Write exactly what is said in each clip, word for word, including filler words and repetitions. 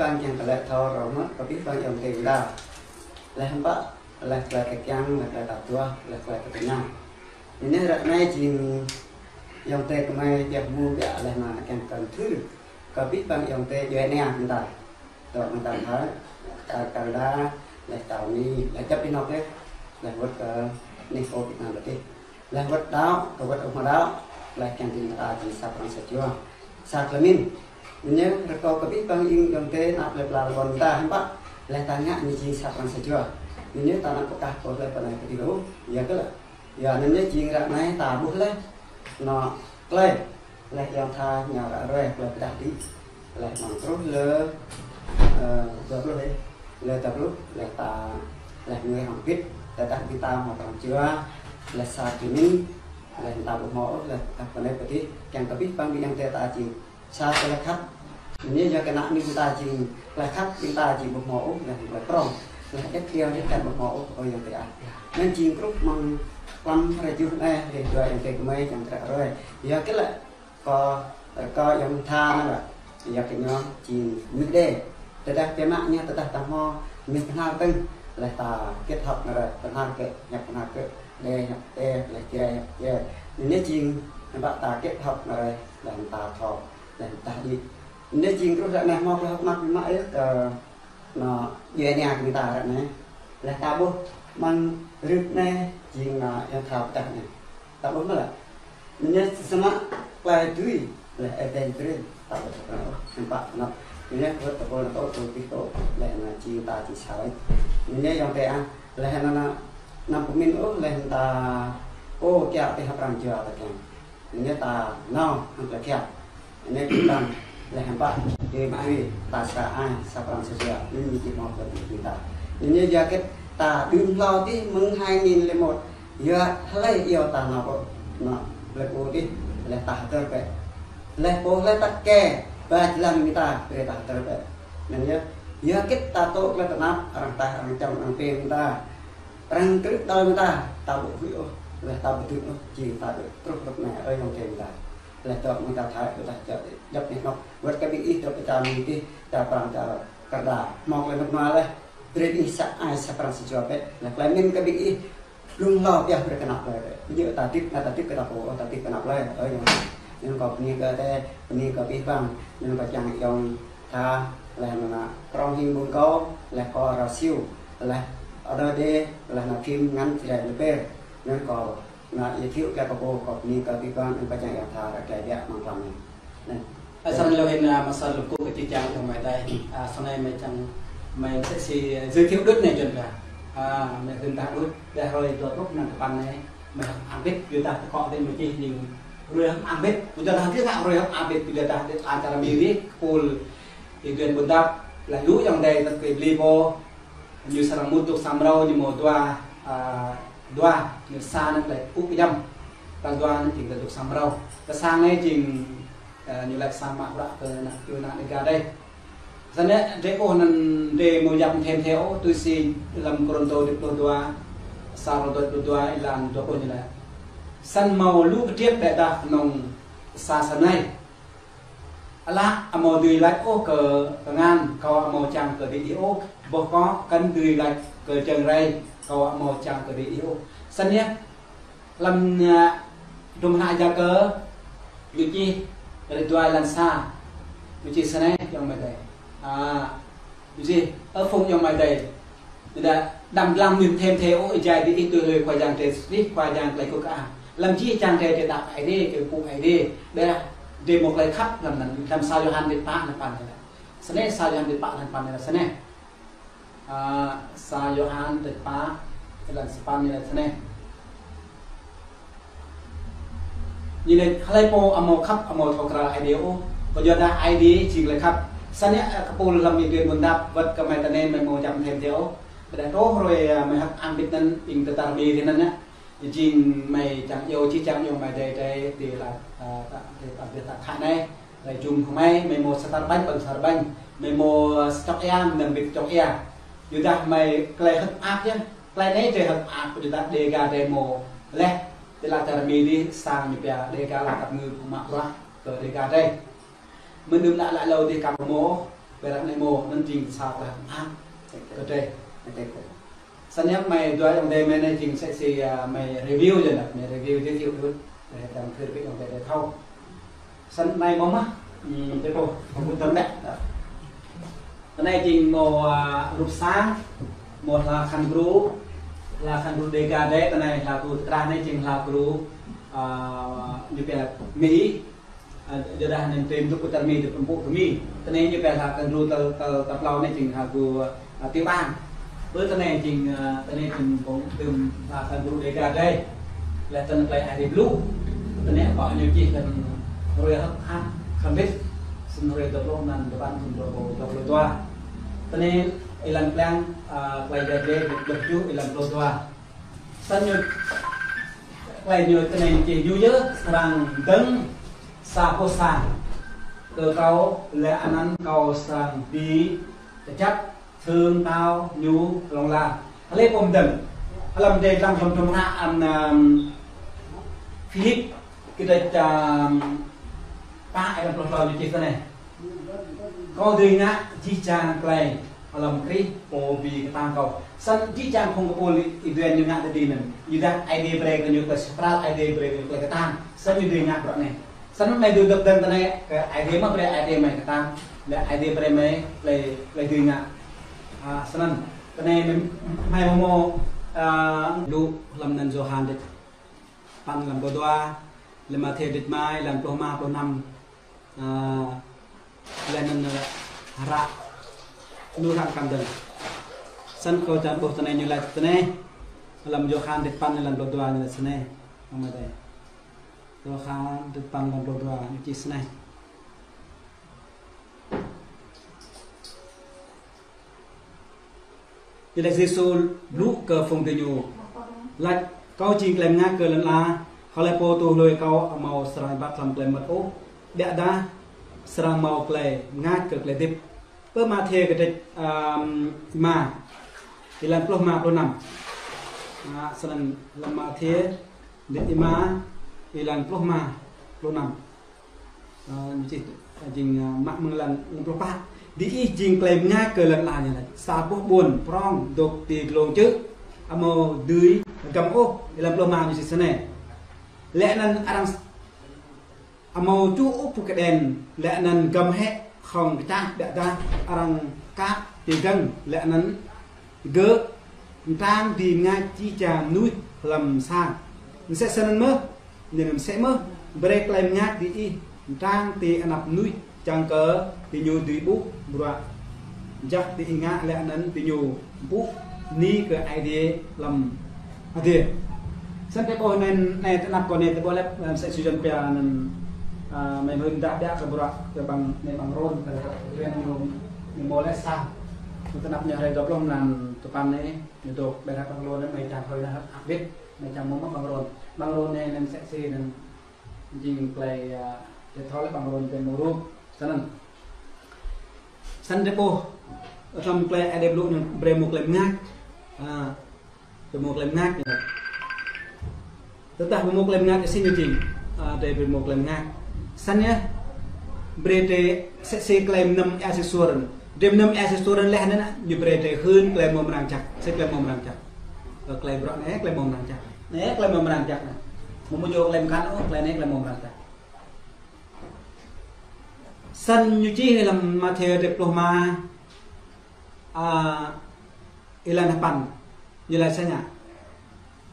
Bang kiăng kơ lĕ thâo rơmut kơ abih bang ayŏng adơi ta. Lĕ hơmâo, lĕ tơlơi kơ kiăng, lĕ tơlơi ta tuah, lĕ tơlơi kơ tơña. Anai ră anai jing ayŏng adơi kơmơi biă mu biă lĕ mă kiăng kơ thâo kơ abih bang ayŏng adơi djuai ania mơ̆n ta. Dŏ mơ̆n ta thâo, ta kơ đa, lĕ ta mi, lĕ čăp ih nŏk lĕ, lĕ wơ̆t kơ anih ôh Việt Nam ta tih. Lĕ wơ̆t đaŏ, kơ wơ̆t ôh mă đaŏ, lĕ kiăng kơ ta jing sa pran sa jua. Sa klă mĭn. Anai rơkâo kơ abih bang ing ayŏng adơi ană plơi pla lŏn ta hơmâo, lĕ ta ngă ñu jing sa pran sa jua. Anai ta ană pơkă kơ lĕ pơ anai kơ ti lu, yua kơ lĕ. Yua anŭn yơh jing ră anai ta ƀuh lĕ. Anŏ klĕ, lĕ ayŏng tha ñu ră ruai klĕ pơdah đĭ. Lĕ mơ̆ng truh lơ, ơ, dua pluh lĕ. Lơ dua pluh, lĕ ta, lĕ ngui hăng bit, tơdah ƀing ta hmâo pran jua, lĕ sa jơmin, lĕ ta ƀu hmâo ôh, lĕ ta pơnai pơdih, kiăng kơ abih bang ƀing ayŏng adơi ta jing sa tơlơi khăp. Anai yua kơ ană ƀing ta jing tơlơi khăp, ƀing ta jing ƀu hmâo ôh, lĕ tơlơi prŏng, lĕ ĕp kiao ĕp kiăng ƀu hmâo ôh, ơ ayŏng adơi ah. Anŭn jing kruh mơ̆ng klăm rơjuh anai, lĕ dua ayŏng adơi kơmơi jing kră ruai. Yua kơ lĕ kơ, kơ ayŏng tha anŭn lĕ, yua kơ ñu jing mĭt đe. Tơdah biă mă ñu tơdah ta hmâo mĭt pơhnar tơ̆ng, lĕ ta kết hợp anŭn lĕ pơhnar kơ, ñu pơhnar kơ, đe ñu đe, lĕ Jrai ñu Jrai. Anŭn jing, anŭn ta kết hợp anŭn lĕ, lĕ ta thâo, lĕ ta đĭ. Anŭn jing kruh ră anai hmâo klĕ hơ̆k mơak biă mă yơh kơ anŏ djuai ania kơ ƀing ta ră anai. Lĕ ta ƀuh mơ̆ng rưp anai jing anŏ ayŏng tha pơdah anai. Ta ƀuh mơ̆ lĕ. Anŭn samơ̆ klai tui lĕ ơi adơi tui ta ƀuh tơpă anŏ. Anŭn yơh kơ tơpă anŏ tui tui tui lĕ anŭn jing ta jing sa lĕ. Anŭn yơh ayŏng adơi ah. Lĕ anŭn anŭn pơmĭn ôh lĕ ta ôh kiăng tơhap pran jua ta kiăng. Anai ta nao hăng tơlơi kiăng. Anai kơ ƀing ta lĕ hơmâo, dui mă dui, ta sa ai, sa pran sa jua, anai ñu či hmâo kơ ƀing ta. Anai yua kơ ta đưm hlâo tih mơ̆ng hai nghìn lẻ một, yua hlơi iâu ta nao kơ, nao, lĕ kơ tih, lĕ ta hơdơr bĕ. Lĕ pô hlơi ta kơ, ba jơlan ƀing ta, brơi ta hơdơr bĕ. Anai yua, yua kơ ta tŏ lĕ tơnap, arăng tah, arăng čăm, arăng pĕ ƀing ta. Arăng krư̆ đăl mơ̆ng ta, ta ƀu huĭ ôh, lĕ ta ƀu tŭ ôh, jing ta ƀu truh rơ̆k anai, ơ ayŏng adơi ta. Lĕ dŏ mơ̆ng ta thâo, ƀu tah djŏ, djŏp anih anŏ. Wơ̆t kơ ƀing ih dŏ pơ čar Mi tih, čar Prăng, čar Kơnada. Hmâo klĕ rơnŭk rơnua lĕ, brơi ih sa ai sa pran sa jua bĕ. Lĕ klĕ mĭn kơ ƀing ih, blung hlâo pioh brơi kơnăp lĕ. Ƀu djơ̆ ta hơdip, anai ta hơdip kơ ta pô, ta hơdip kơnăp lĕ, ơ ayŏng adơi. Anŭn kâo bơni kơ adơi, bơni kơ abih bang, anŭn kâo čang ayŏng tha, lĕ anŭn ană krong hing ƀôn kâo, lĕ kâo rơsiu, lĕ adơi đe, lĕ ană phim ngăn Jrai lĕ pĕr. Anŭn kâo anŭn giới thiệu kơ pô, kâo bơni kơ abih bang, anŭn kâo čang ayŏng tha ră klĕ biă mơ̆ng klăm anai. Anŭn. Ơ, săn lô hin, a, mă săn lŭk kŭ kơ či čang ayŏng amai adơi. A, săn anai mơi čang, mơi mơsĕ si giới thiệu đôč anai jơ̆n kơ. A, mơi hưn tah đôč, dah hrơi dua pluh năm tơpăn anai, mơi hơ̆k mơak bit, yua dah tơkŏ adơi mơi čih jing ruai hơ̆k mơak bit, yua dah adơi ngă ruai hơ̆k mơak bit, yua dah adơi acara Mi rih, kơpul, ih duen ƀôn dap, lĕ lu ayŏng adơi tơk kơ bli pô, ñu srăng mŭt dôk sa mrâo ñu hmâo dua, a, dua, ñu sa anŭn lĕ pŭ kơjăm. Tal dua anŭn jing ta dôk sa mrâo. Tal sang anai jing, a, ñu lĕ sang mă bruă kơ ană, kơ ană Dega adơi. Săn anai drơi ôh anŭn drơi hmâo yap them the ôh, tui si lăm Kôrintô dua pluh dua, sa Kôrintô dua pluh dua, êlan dua pluh ñu lĕ. Săn hmâo lu kơtriăt ƀĕ dah kơnơ̆ng sa săn anai. Ală, amâo dưi laĭ ôh kơ tơngan, kâo amâo čang kơ dih ôh, boh kŏ kăn dưi laĭ kơ jơ̆ng rai, kâo amâo čang kơ dih ôh. Săn yơh, lăm, a, hdruôm hră Yakơ, ñu čih, rơtuai lăn sa, ñu čih săn anai, ayŏng amai adơi. A, Ơ phung ayŏng amai adơi. Ƀiădah đăm lăng mĭn them the ôh, ih jai dih ih tui hlue Khua Yang Yêsu Krist, Khua Yang tơlơi kơkuh kơang. Lăm jih jang drơi drơi đaŏ Aê Diê, kơ pŭ Aê Diê. Ƀiădah drơi hmâo tơlơi khăp lăm anŭn, lăm sa Yôhan dêh pă lăn păn anai. Săn anai sa Yôhan dêh pă lăn păn anai săn anai. A, sa Yôhan dêh pă lăn sapăn anai săn anai. Ñu laĭ hlơi pô amâo khăp amâo thâo krăn Aê Diê ôh, kơ yua dah Aê Diê jing tơlơi khăp. Săn anai, ơ, kơpul lăm ih duen ƀôn dap wơ̆t kơ mơi tơnên mơi hmâo čăm them the ôh. Ƀiădah truh hrơi, ơ, mơi hơ̆k mơak bit anŭn, ƀing tơtar Mi rih anŭn anai. Jing mơi čang iâu, či čang iâu amai adơi drơi, ti la, ơ, ta, ti ta, ti ta khă anai. Lĕ jum kơ mơi, mơi hmâo sa tar ƀañ, ƀơ̆ng sa tar ƀañ. Mơi hmâo sa čŏk ia, mơnăm bit čŏk ia. Yua dah mơi tơlơi hơ̆k mơak yơh. Tơlơi anai drơi hơ̆k mơak, yua dah Dega drơi hmâo leh. Ti la čar Mi dih sang ñu pia Dega la kăp ngư pơmă bruă kơ Dega drơi. Mơnưm lă lă lâo dih kăp hmâo. Ƀơi ră anai mơ̆ anŭn jing sa plah mơak kơ drơi. Snăn yơh mơi dua ayŏng adơi mơi anai jing sĕ si, a, mơi review yơh anŭn, mơi review giới thiệu đuč. Ƀơi tơlơi thâo ƀing ayŏng adơi thâo. Snăn anai mơ̆ mơh, ưm, tui pô, pô tơm đĕ. Tơ anai jing mơ̆, a, rup sang, mơ̆ hla khăn gru, hla khăn gru Dega drơi, tơ anai hla gru tơkrah anai jing hla gru, a, ñu pia Mi. A, yua dah anŭn tui mơdŭk pơtơr Mi, tui pơmpŭ kơ Mi. Tơ anai ñu pia hla khăn gru tơ, tơ, tơ plâo anai jing hla gru, a, Tiểu Bang. Ƀơi tơ anai jing, a, tơ anai jing kông tơm hla khăn gru Dega drơi. Lĕ tơ anai plơi Aê Diê blŭ. Tơ anai akŏ ñu čih lĕ hrơi hơ̆k hăng khăn bit. Snăn hrơi dua pluh anŭn tơpăn thŭn dua rơbâo dua pluh dua. Tơ anai êlan pơblang, a, plơi Aê Diê blŭ čuh êlan pluh dua. Snăn ñu, klei ñu tơ anai čih ñu yơh srăng dơ̆ng sa boh sang kơ kâo lĕ anăn kâo srăng bi kơjăp sưng tao ñu hlŏng lar. Hlơi pô mơ̆ dơ̆ng. Hlăm drơi lăng hlăm tơm hră anŭn, ưm, Philip, kơdrêč, ưm, pă êlan pluh klâo ñu čih tơ anai. Kâo dưi ngă jih jang klei hlăm Krist pô bi kơtang kâo. Snăn jih jang phung kơ Pôl ih duen ñu ngă tơdơi anŭn. Yua dah Aê Diê brơi kơ ñu klei sơpral, Aê Diê brơi kơ ñu klei kơtang. Snăn ñu dưi ngă bruă anai. Snăn mơi dưi dŏ dơ̆ng tơ anai kơ Aê Diê mơ̆ brơi Aê Diê mơi kơtang. Lĕ Aê Diê brơi mơi klei, klei dưi ngă. A, snăn. Tơ anai mơi, mơi mơ̆ mơ̆, a, lu hlăm anăn Yôhan dêč păn êlan pluh dua, lĕ Mathiơ dêč rơma êlan pluh rơma, pluh năm. A, lĕ anŭn, a, hră lu hră kăn dơ̆ng. Snăn kâo čang ƀuh tơ anai ñu laĭ tơ anai. Hlăm Yôhan dêč păn êlan pluh dua ñu laĭ snei. Amai adơi. Yôhan dêč păn êlan pluh dua ñu čih snei. Ñu laĭ Yêsu blŭ kơ phung tui ñu. Laĭ, kâo jing klei mơngač kơ lăn ala, hlơi pô tuh lui kâo amâo srăng êbat hlăm klei mơmŏt ôh, ƀiădah srăng mâo klei mơngač kơ klei hơdip. Ƀơi Mathiơ kơdrêč, ưm, rơma, êlan pluh rơma, pluh năm. A, snăn hlăm Mathiơ, kơdrêč rơma, êlan pluh rơma, pluh năm. A, ñu čih, a, jing, a, mă mơ̆ng êlan, êlan pluh pă. Diih jing klei mơngač kơ lăn ala ñu laĭ. Sa boh ƀuôn prŏng dôk ti dlông čư̆, amâo dưi hgăm ôh, êlan pluh rơma ñu čih snei. Lĕ anăn arăng s-, amâo čuh ôh pơkơđen, lĕ anăn hgăm hĕ hŏng kơčah ƀiădah arăng kă ti gơ̆ng, lĕ anăn gơ̆ mơtrang dưi mơngač jih jang mơnuih hlăm sang. Msĕ snăn mơh, ñu laĭ msĕ mơh, brơi klei mơngač diih mơtrang ti anăp mơnuih, čang kơ diñu dưi ƀuh bruă jăk diih ngă lĕ anăn diñu ƀuh bơni kơ Aê Diê hlăm adiê. Snăn tơƀôh anai, anai tơ anăp kâo anai tơƀôh lĕ, ơ, msĕ si Yuăn pia anăn, ơ, mơi hưn dah ƀiă kơ bruă kơ ƀăng, anai ƀăng rôn, kơ rên ñu, ñu mơ̆ lĕ sa. Tơ anăp ñu hrơi dua pluh mlan tơpăn anai, ñu dôk ƀơi hră ƀăng rôn anai, mơi čang hrơi anai hơ̆k hăng bit, mơi čang mơ̆ mă ƀăng rôn. Ƀăng rôn anai, anai msĕ si anăn jing klei, ơ, tơthâo lĕ ƀăng rôn tơ mơrup. Snăn. Snăn tơƀôh, hlăm klei Aê Diê blŭ anăn brơi mâo klei mơngač. A, Brơi mâo klei mơngač ñu. Tơdah brơi mâo klei mơngač ih sĭ ñu jing. A, drơi brơi mâo klei mơngač. Snăn yơh. Brơi drơi sĕ si klei mơnăm ia sĭ suôr. Drơi mơnăm ia sĭ suôr leh anăn ñu brơi drơi hưn klei mrâo mrang jăk. Sĭ klei mrâo mrang jăk. Ơ, klei bruă anai, klei mrâo mrang jăk. Anai, klei mrâo mrang jăk anai. Mâo mơ̆ djơ̆ klei mơkăn ôh, klei anai, klei mrâo mrang jăk. Snăn ñu čih hlăm Mathiơ drơi pluh rơma. A, êlan sapăn, ñu laĭ snei.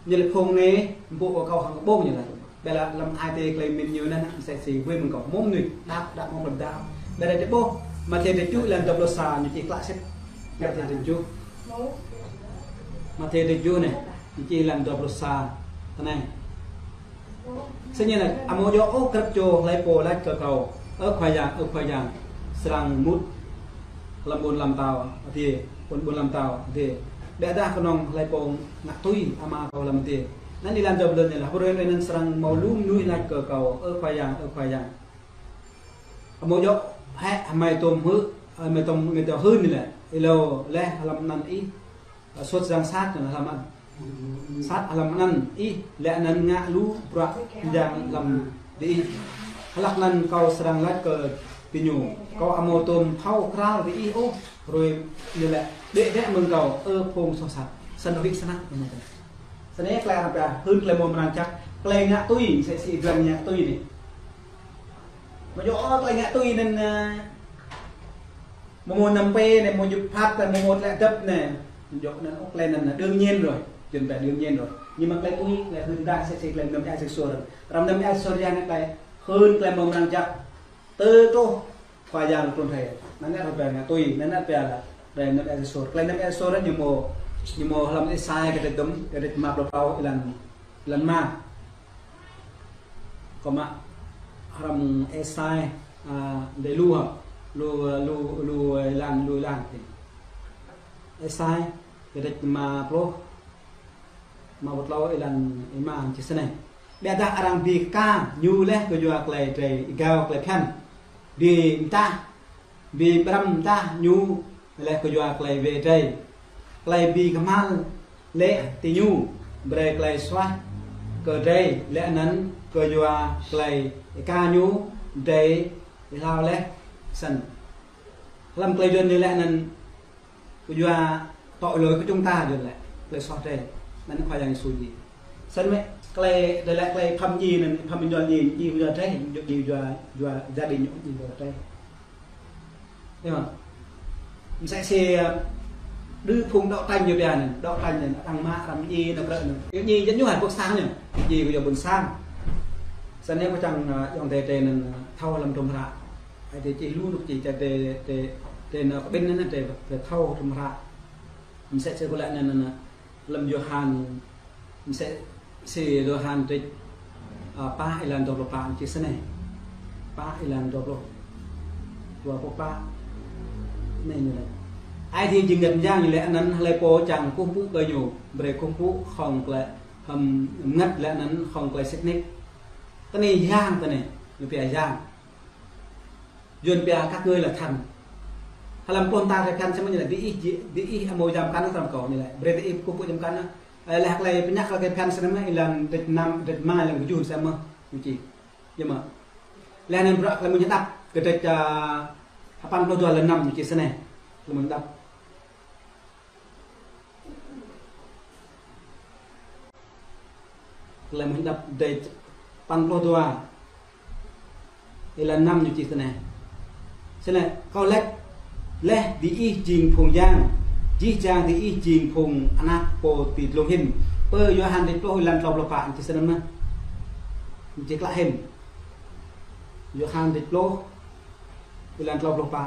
Ñu laĭ phung anai, ƀuh kơ kâo hăng kơ ƀơ̆ng ñu laĭ. Ƀiădah hlăm ai tiê klei mĭn ñu anăn, msĕ si wĭ mơ̆ng kâo mơ̆ng mơnuih, đăp, đăp mơ̆ng ƀơ̆ng đăp. Ƀiădah tơƀôh, Mathiơ dêč tơjuh êlan dua pluh sa, ñu čih klă sĭt. Mathiơ dêč tơjuh. Mathiơ dêč tơjuh anai, ñu čih êlan dua pluh sa, tơ anai. Snăn ñu laĭ, amâo djơ̆ ôh grăp čô hlei pô laĭ kơ kâo, Ơ Khua Yang, Ơ Khua Yang, srăng mŭt hlăm ƀuôn ala mtao adiê, ƀuôn, ƀuôn ala mtao adiê. Ƀiădah kơnơ̆ng hlei pô ngă tui Ama kâo hlăm adiê. Anăn êlan dua pluh lăm ñu laĭ, hrơi anăn srăng mâo lu mơnuih laĭ kơ kâo, Ơ Khua Yang, Ơ Khua Yang. Amâo djơ̆ hĕ hmei tôm hưn, hmei tôm, hmei tôm hưn ñu laĭ, êlâo leh hlăm anăn ih, ơ, suôt yang sat ñu laĭ hlăm anăn. Sat hlăm anăn ih, leh anăn ngă lu bruă mơyang hlăm diih. Hlăk anăn kâo srăng laĭ kơ Ti ñu, kâo amâo tuôm thâo krao ti ih ôh, hruê ñu lĕ, đĕ đĕ mơ̆ng kâo, ơ phung soh sat. Snăn rĭ snăk, ñu mơ̆ tơnă. Snăn klei arăng pia, hưn klei mrâo mrang jăk, klei ngă tui, msĕ si dlăng ngă tui anai. Mơ̆ djŏ ôh klei ngă tui anŭn, ơ, mơ̆ mơ̆ năm pê anai, mơ̆ djŭp phat anai, mơ̆ mơ̆ tlĕ dăp anai. Djŏ anŭn ôh klei anŭn, đương nhiên rồi, chuyện đó đương nhiên rồi. Nhưng mà klei tui, klei hưn đa msĕ si klei năm êa sek sôr. Arăng năm êa sek sôr yơh anai klei hưn klei mrâo mrang jăk. Tơ truh Khua Yang trŭn rai. Anŭn arăng pia ngă tui, anŭn arăng pia lĕ, đei năm êa sek sôr. Klei năm êa sek sôr ñu mơ̆, ñu mơ̆ hlăm Êsai kdrêč dŭm, kdrêč rơma pluh klâo êlan, êlan rơma. Kâo mă hrăm Êsai, a, đei lu hă, lu, lu, lu êlan, lu êlan tih. Êsai kdrêč rơma pluh, rơma pluh klâo êlan rơma čih snei. Biă dah arăng bi kơka ñu laih kơ yua klei drei êgao klei phiăn. Bi mtah, bi pơrăm mtah ñu laih kơ yua klei wê drei. Klei bi kơhma̱l lĕ ti ñu, brei klei suaih kơ drei, lĕ anŭn kơ yua klei êka ñu drei hlao laih. Snăn. Hlăm klei Yuăn ñu lĕ anŭn kơ yua tội lỗi của chúng ta, Yuăn lĕ, klei soh drei. Anŭn Khua Yang Yêsu djai. Snăn mơ̆, klei, drei lĕ klei phăm djai anŭn, phăm ñu djai, djai kơ yua drei, djai kơ yua, yua gia đình ñu, djai kơ yua drei. Ơ mơ̆. Msĕ si, ơ, đơ phung đấu tranh ñu pia anŭn, đấu tranh anŭn, arăng mă, arăng djai, anŭn krơ anŭn. Ñu djai, djai ñu hă, ƀuh sang ñu. Djai kơ yua ƀuôn sang. Snăn ñu kơ čang, ơ, ayŏng adei drei anŭn, ơ, thâo hlăm hdruôm hră. Ai tiê čih lu anŭn čih ča tê, tê, tê nao kơ ƀing anŭn tê, tê thâo hrŏm hră. Msĕ si kơ lĕ anŭn, anŭn, anŭn. Hlăm Yôhan, msĕ si Yôhan kdrêč, a, pă êlan dua pluh pă čih snei. Pă êlan dua pluh. Dua pluh pă. Anai ñu lĕ. Ai tiê jing ngăn mơyang ñu lĕ anŭn hlơi pô čang kơkuh pơpŭ kơ ñu. Brei kơkuh pơpŭ hŏng klei hăm ngăn lĕ anŭn hŏng klei sĭt nik. Tơ anai yang tơ anai. Ñu pia yang. Yuăn pia các ngươi là thần. Hlăm pluh mơta klei phiăn samơ̆ ñu lĕ diih, diih amâo jăm kăn ôh tơlơi kâo ñu lĕ. Brei diih kơkuh pơpŭ jăm kăn ôh. Ơ, laih klei pơñă klei phiăn samơ̆ êlan kdrêč năm, kdrêč rơma, êlan kjuh samơ̆ ñu čih. Yơh mơ̆. Laih anŭn bruă klei mơ̆ng hơđăp, kdrêč, a, sapăn pluh dua êlan năm ñu čih snei. Klei mơ̆ng hơđăp. Klei mơ̆ng hơđăp kdrêč sapăn pluh dua. Êlan năm ñu čih snei. Snei, kâo laĭ laih diih jing phung yang, jih jang diih jing phung anak pô ti dlông hĭn. Pơ Yôhan kdrêč pluh êlan klâo pluh pă čih snei mơ̆n. Ñu čih klă hĭn. Yôhan kdrêč pluh êlan klâo pluh pă.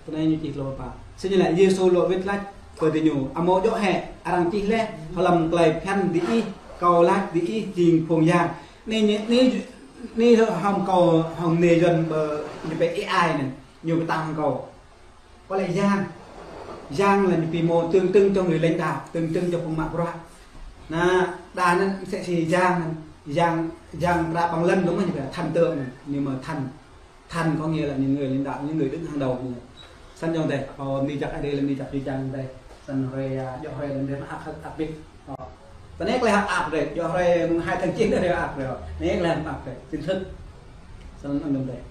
Tơ anai ñu čih klâo pluh pă. Snei ñu lĕ Yêsu lŏ wĭt laĭ kơ diñu, amâo djŏ hĕ arăng čih laih hlăm klei phiăn diih, kâo laĭ diih jing phung yang. Anai, anai, anai, anai hŏng kâo, hŏng anai Yuăn ƀơ ñu pia A I anŭn, ñu pơtăng hŏng kâo. Kâo laĭ yang. Yang là ñu pia mơ̆ tượng trưng cho người lãnh đạo, tượng trưng cho phung mă bruă. Anŭn, đa anŭn msĕ si yang, yang, yang pơră păng lăn dŏ mơ̆ ñu pia thần tượng anŭn, ñu mơ̆ thần. Thần có nghĩa là những người lãnh đạo, những người đứng hàng đầu. Snăn ayŏng adei, pô ni jak adei, ni jak jang adei. Snăn hrơi, a, djŏ hrơi anŭn hrơi mơak, ăt ăt ƀĭt. Ơ. Tơ anai klei hăp ăp adei, djŏ hrơi mùng hai tháng chín anŭn hrơi ăp adei. Anai klei hăp ăp adei, chính thức. Snăn ayŏng adei.